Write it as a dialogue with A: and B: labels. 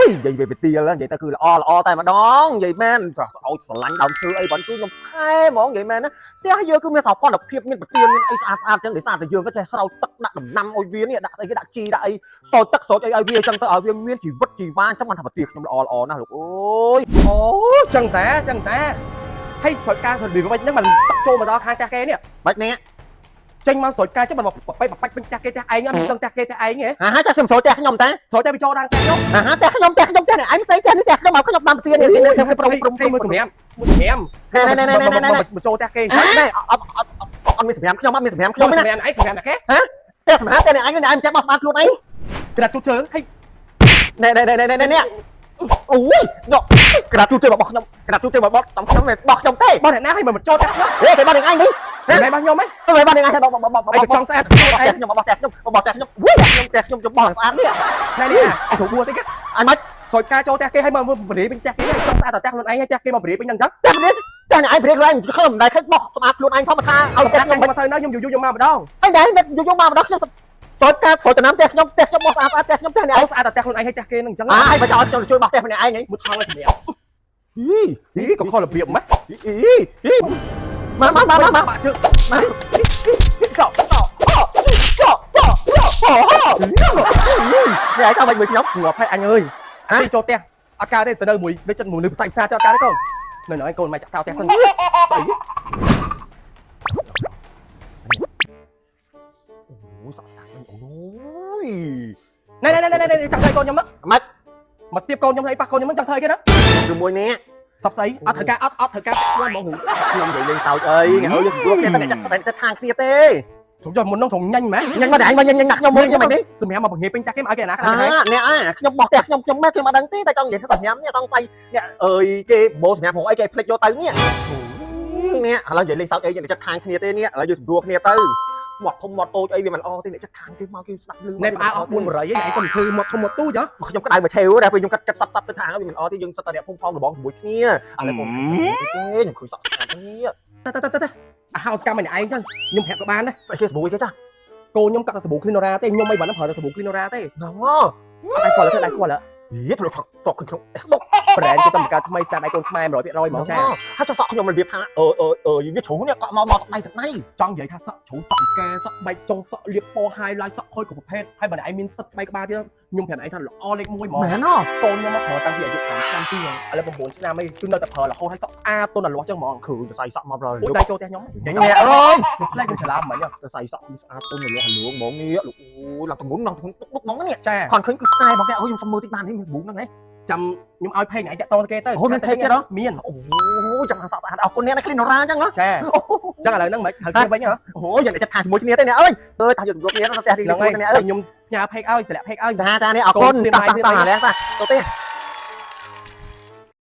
A: យនិយាយវាប្រទៀលនិយាយទៅគឺល្អល្អតែម្ដងនិយាយមែនឲ្យស្រឡាញ់ដើមឈើអីបងគឺខ្ញុំថែហ្មងនិយាយមែនណាផ្ទះយើងគឺមានសោភ័ណភាពមានប្រទៀលមានអីស្អាតស្អាតចឹងដោយសារតែយើងក៏ចេះស្រោចទឹកដាក់ដំណាំឲ្យវានេះដាក់ស្អីគេដាក់ជីដាក់អីស្រោចទឹកស្រោចអីឲ្យវាចឹងទៅឲ្យវាមានជីវិតជីវ៉ាចឹងបានថាប្រទៀលខ្ញុំល្អល្អណាស់លោកអើយ
B: អូចឹងតាចឹងតាហើយស្រុចការស្រុចវាវិញហ្នឹងมันទឹកចូលមកដល់ខាងផ្ទះគេនេះ
A: បាច់នេះ
B: ចេញមកស្រុចការចឹងมันមកបបាច់បាច់ពេញផ្ទះគេផ្ទះឯងអត់មានដឹងផ្ទះគេផ្ទះឯងហ៎
A: ហាហាចាខ្ញុំស្រោចផ្ទះខ្ញុំតា
B: ស្រុចតែវាចូលដល់ផ្ទះខ្ញុំ
A: ហាហាផ្ទះខ្ញុំផ្ទះខ្ញុំផ្ទះនេះឯងផ្សេងផ្ទះនេះផ្ទះខ្ញុំឲ្យខ្ញុំបានប្រទៀលនេះគេគេប្រំប្រំប្រំ
B: មួយសម្រាប់មួយសម្រាប់
A: ណែណែណែណែណែ
B: មកចូលផ្ទះគេ
A: ណែអត់អត់អត់មានសម្រាប់ខ្ញុំអត់មានសម្រាប់ខ្ញុំ
B: ខ្ញុំ
A: ទេណា
B: សម្រាប់ឯងសម្រាប់តែគេ
A: ផ្ទះសម្រាប់តែអ្នកឯងអ្នកឯងចេះបោះស្អាតខ្លួនឯង
B: ក្រាត់ជូតជើងហើយ
A: ណែណែណែណែណែណែអូយយកក្រាបជូតជើងរបស់ខ្ញុំក្រាបជូតជើងរបស់តំខ្ញុំមិនបោះខ្ញុំទេ
B: បងអ្នកណាឲ្យមកចូលផ្ទះខ្ញុំ
A: ហេគេបោះនឹងឯងនេះ
B: មិនមែនរបស់ខ្ញុំទេ
A: ទៅបោះនឹងឯងបោះបោះបោះបោះ
B: ឯងចង់ស្អាត
A: បោះផ្ទះខ្ញុំបោះផ្ទះខ្ញុំបោះផ្ទះខ្ញុំវិញខ្ញុំផ្ទះខ្ញុំខ្ញុំបោះស្អាតនេះ
B: ណែនេះឯងស្រួលតិច
A: អញមិន
B: ស្រុចការចូលផ្ទះគេឲ្យមកបរិយពេញផ្ទះគេចង់ស្អាតតែផ្ទះខ្លួនឯងឲ្យផ្ទះគេមកបរិយពេញហ្នឹងចឹង
A: ផ្ទះនេះផ្ទះអ្នកឯងព្រាខ្លួនឯងខ្ញុំមិនដែលឃើញបោះស្អាតខ្លួនឯងធម្មតាឲ្យ
B: ផ្ទះ
A: ផ្ទះខ្ញុំ
B: ខ្ញុំមកទៅណាខ្ញុំយូរយូរខ្ញុំមកម្ដង
A: ហើយណែយូរយូរមកម្ដងខ្ញុំស្រោចការស្រោចតំណាំផ្ទះខ្ញុំផ្ទះខ្ញុំបោះស្អាតស្អាតផ្ទះខ្ញុំផ្ទះអ្នកឯង
B: ស្អាតតែផ្ទះខ្លួនឯងឲ្យផ្ទះគេហ្នឹងចឹង
A: អាយបើចោលខ្ញុំជួយបោះផ្ទះម្នាក់ឯងហី
B: មួយថងឲ្យសម្រាប់
A: ហី
B: ហីក៏ខុសរបៀបម៉េច
A: អីហីមកមកមកមក
B: បាក់ជើង
A: សក់សក់ហោចោចោចោហោនេះឯងចង់មិនមួយខ្ញុំ
B: ងាប់ហើយអញអើយនេះចូលផ្ទះអត់កើតទេទៅនៅមួយនៅចិត្តមួយនៅផ្សាយផ្សារចោលកើតទេកូននៅនៅឯងកូនមកចាក់សោផ្ទះសិនស្អី
A: អូយសក់ស្អាតអូយ
B: ណែណែណែណែចង់ធ្វើកូនខ្ញុំ
A: ម៉េច
B: មកស្ទាបកូនខ្ញុំអីប៉ះកូនខ្ញុំចង់ធ្វើអីគេណា
A: ជាមួយនេះ
B: សបស្អីអត់ត្រូវការអត់អត់ត្រូវការគាត់ហ្មង
A: ខ្ញុំនិយាយលេងសើចអីអ្នកអើយយើងព្រោះគ្នាតែចាក់ស្ដែងចិត្តខាងគ្នាទេ
B: ខ្ញុំយកមុននោះខ្ញុំញ៉ាញ់ម៉េច
A: ញ៉ាំមកតែឯងមកញ៉ាំញ៉ាំខ្ញុំមួយខ្ញុំមិននេះ
B: សម្រាប់មកបង្រៀនពេញផ្ទះគេមកឲ្យគេណា
A: អាអ្នកអាខ្ញុំបោះផ្ទះខ្ញុំខ្ញុំមែនខ្ញុំអត់ដឹងទេតែចង់និយាយថាសម្រាប់នេះសង្ស័យអ្នកអើយគេបោសម្រាប់ហងអីគេភ្លេចយកទៅនេះនេះឥឡូវនិយាយលេងសើចអីយើងចិត្តខាងគ្នាទេនេះឥឡូវយើងសម្រួលគ្នាទៅមាត់ធំមាត់តូចអីវាមិនអទេអ្នកចិត្តខាងគេមកគេស្ដាប់លឺ
B: ណែផ្អើអស់400ឯងឯងកុំធ្វើមាត់ធំមាត់ទូចហ៎
A: ខ្ញុំក្តៅមួយឆេវដែរពេលខ្ញុំកាត់កាត់សាប់សាប់ទៅខាងវាមិនអត់ទេយើងសិតតែអ្នកភូមិផងរបងជាមួយគ្នាឥឡូវកូនទេខ្ញុំឃើញសក់ស្អាតនេះ
B: តតតតអាហៅសកម្មឯងចឹងខ្ញុំប្រាប់ក៏បានដែរ
A: គេស្បូយគេចា
B: កូនខ្ញុំកាត់តែសាប៊ូ Cleanora ទេខ្ញុំមិនបានប្រើតែសាប៊ូ Cleanora ទេ
A: ហ្នឹង
B: អត់តែស្គាល់ទេតែស្គាល់
A: ហីត្រូវថកក្នុង Facebook
B: ប្រែនគេតំបង្កើតថ្មីស្នាដៃកូនខ្មែរ100%ហ្មងចា
A: ហើយចុះសក់ខ្ញុំរបៀបថាអឺអឺអឺយជ្រុងនេះកក់មកមកទឹកដៃទឹកដៃ
B: ចង់និយាយថាសក់ជ្រុងសក់អង្គែសក់បែកចុងសក់លៀបពណ៌ highlight សក់ខូចគ្រប់ប្រភេទហើយបើឯងមានសិតស្បែកក្បាលទៀតខ្ញុំប្រាប់ឯងថាល្អលេខ1ហ្មង
A: មែនហ៎
B: កូនខ្ញុំមកប្រើតាំងពីអាយុ5ឆ្នាំជាងឥឡូវ9ឆ្នាំអីគឺនៅតែប្រើរហូតហើយសក់ស្អាតទន់អាលាស់ចឹងហ្មង
A: គឺសរសៃសក់មកដល់
B: អូដៃចូលផ្ទះខ្ញុំ
A: អ្នកអើយ
B: ខ្ញុំផ្លែកខ្ញុំច្រឡំមិញ
A: សរសៃសក់ស្អាតទន់លាស់លួងហ្មងនេះលោកអូយឡើងទងន់ឡើងទងន់ទុកទុកហ្មងនេះ
B: ចា
A: ខនឃើញគឺស្ទាយហ្មងគេអូយខ្ញុំសុំមើលតិចបាននេះមានសាប៊ូហ្នឹងហ៎
B: ចាំខ្ញុំឲ្យផេកឯងតាក់តងគេទៅ
A: អូមាន page ទៀតហ៎
B: មាន
A: អូយចាំសក់ស្អាតអរគុណអ្នកណា Cleanora អញ្ចឹងហ៎
B: ចាចឹងឥឡូវហ្នឹងមិនត្រូវគ្នាវិញហ៎
A: អូយយ៉ាងចិត្តខាងជាមួយគ្នាទេអ្នកអើយអើយថាយកសម្រួលគ្នាទៅផ្ទះនេះ
B: ហ្នឹងហើយ
A: គ្នាអ្នកអើយ
B: ខ្ញុំផ្ញើផេកឲ្យតម្លាក់ផេកឲ្យ
A: ចាចានេះអរគុណតោះតោះតោះតាទៅទេ